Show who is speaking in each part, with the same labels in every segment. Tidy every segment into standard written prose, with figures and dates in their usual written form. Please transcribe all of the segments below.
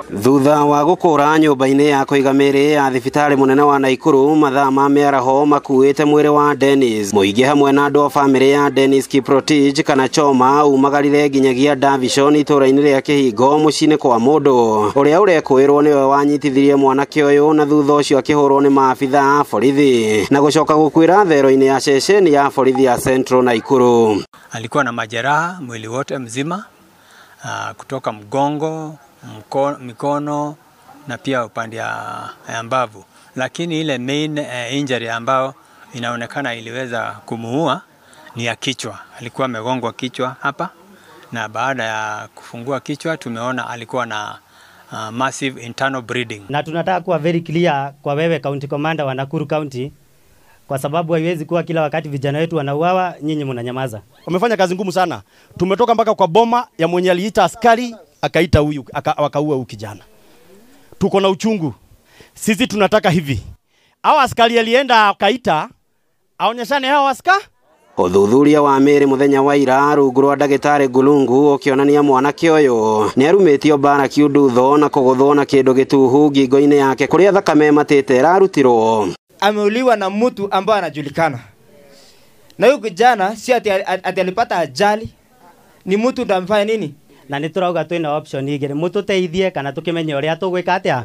Speaker 1: Thutha wa gukura nyumba-ini ya kuiga mĩĩrĩ ya thibitarĩ munene wa Nakuru mathaa ma mĩaraho makuĩte mwĩrĩ wa Dennis. Mũingĩ hamwe na andũ a bamĩrĩ ya Dennis Kiprotich kana Choma umagarire nginyagia Davison itũra-inĩ rĩa Kĩhingo mũciĩ-inĩ kwa mũndũ ũrĩa ũrekũĩrwo nĩwe wanyitithirie mwanake ũyũ na thutha ũcio akĩhũrwo nĩ maabitha a borithi na gũcoka gũkuĩra thero-inĩ ya ceceni ya borithi ya Central Nakuru.
Speaker 2: Alikuwa na majeraha mwili wote mzima, kutoka mgongo, mikono na pia upande ya mbavu, lakini ile main injury ambayo inaonekana iliweza kumuua ni ya kichwa. Alikuwa amegongwa kichwa hapa, na baada ya kufungua kichwa tumeona alikuwa na massive internal bleeding.
Speaker 3: Na tunataka kuwa very clear kwa wewe County Commander wa Nakuru County, kwa sababu haiwezi kuwa kila wakati vijana wetu wanauawa nyinyi mnanyamaza.
Speaker 4: Wamefanya kazi ngumu sana. Tumetoka mpaka kwa boma ya mwenye aliita askari akaita huyu akaua huyu kijana. Tuko na uchungu. Sisi tunataka hivi. Hao askari alienda akaita aonyeshane hao askari.
Speaker 1: Uthuthuria wa mĩĩrĩ mũthenya wa ira rungu rwa ndagĩtarĩ Ngulungu ũkĩonania mwanake ũyũ nĩarumĩtio mbara kiundutho na kũgũthwo na kĩndũ gĩtuhu ngingo-inĩ yake kũrĩa thakame ĩmatĩte ĩrarutirwo.
Speaker 5: Ameuliwa na mtu ambaye anajulikana. Na huyu kijana si ati alipata ajali, ni mtu ndo amefanya nini?
Speaker 3: Na nĩ tũrauga twĩna option igĩrĩ, mũtũteithie kana tũkĩmenye ũrĩa tũgwĩka atĩa?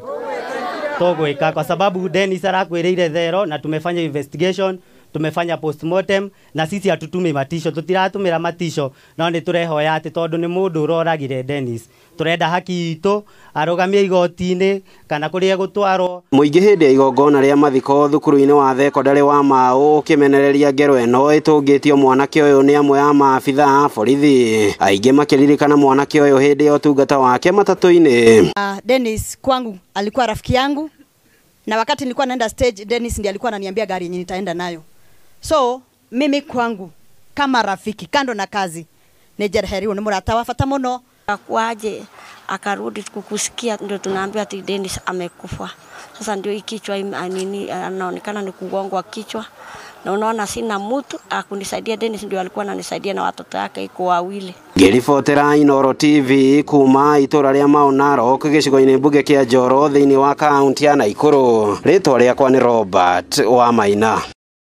Speaker 3: Tũgwĩka, kwa sababu Dennis arakwĩrĩire thero na tumefanya investigation, tumefanya postmortem na sisi hatutumi matisho, tutiratumira matisho, no nĩ tũrehoya atĩ tondũ nĩ mũndũ ũroragire Dennis, turenda haki itũ arugamie igoti-inĩ kana kũrĩa gũtwarwo.
Speaker 1: Mũingĩ hĩndĩ ya igongona rĩa mathiko thukuru-inĩ wa thekondarĩ wa Mau ũkĩmenereria ngero ĩno ĩtũngĩtio mwanake ũyũ nĩ amwe a maabitha a borithi, aingĩ makĩririkana mwanake ũyũ hĩndĩ ya ũtungata wake matatũ-inĩ.
Speaker 6: Dennis kwangu alikuwa rafiki yangu, na wakati nilikuwa naenda stage Dennis ndiye alikuwa ananiambia gari yenye nitaenda nayo. So mimi kwangu kama rafiki kando na kazi nejerheriwo ni murata wa bata muno.
Speaker 7: Akwaje akarudi kukusikia ndio tunaambiwa ati Dennis amekufa. Sasa ndio kichwa nini anaonekana ni kugongwa kichwa. Na unaona sina mtu akunisaidia, Dennis ndio alikuwa ananisaidia na watoto yake iko wawili.
Speaker 1: Ngĩribotera Inooro TV kuma itũra rĩa Mau Narok gĩcigo-inĩ mbunge kĩa Njoro thĩinĩ wa kaunti ya Nakuru. Rĩtwa rĩakwa nĩ Robert wa Maina.